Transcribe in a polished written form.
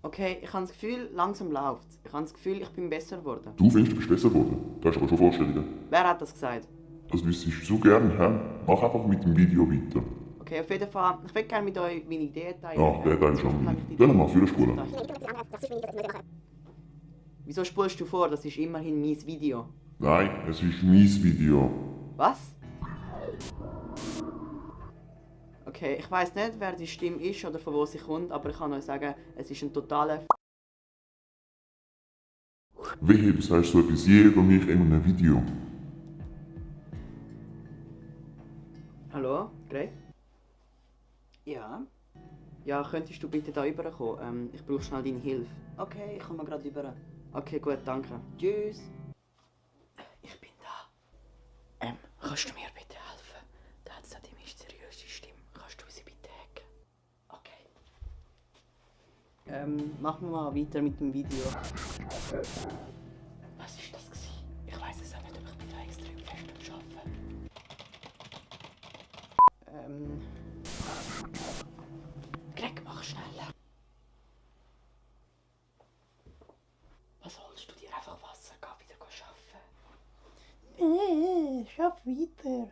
Okay, ich habe das Gefühl, langsam läuft. Ich habe das Gefühl, ich bin besser geworden. Du findest, du bist besser geworden. Da hast aber schon Vorstellungen. Wer hat das gesagt? Das wüsstest du so gern, hä? Mach einfach mit dem Video weiter. Okay, auf jeden Fall, ich will gerne mit euch meine Ideen teilen. Ja, der Teil schon. Nämlich die Dann Idee. mal für spulen. Wieso spulst du vor? Das ist immerhin mein Video. Nein, es ist mein Video. Was? Okay, ich weiß nicht, wer die Stimme ist oder von wo sie kommt, aber ich kann euch sagen, es ist ein totaler Wehe, du sagst so etwas je über mich in einem Video. Hallo, Greg? Ja, Ja, könntest du bitte da rüberkommen? Ich brauche schnell deine Hilfe. okay, ich komme gerade rüber. Okay, gut, danke. Tschüss. Ich bin da. Kannst du mir bitte helfen? Da hat die mysteriöse Stimme. Kannst du sie bitte hacken? Okay. Machen wir mal weiter mit dem Video. Was ist das gewesen? Ich weiß es auch nicht, aber ich bin da extrem fest am Arbeiten. Greg, mach schneller. Was holst du dir einfach Wasser? Geh wieder arbeiten. Schaff weiter.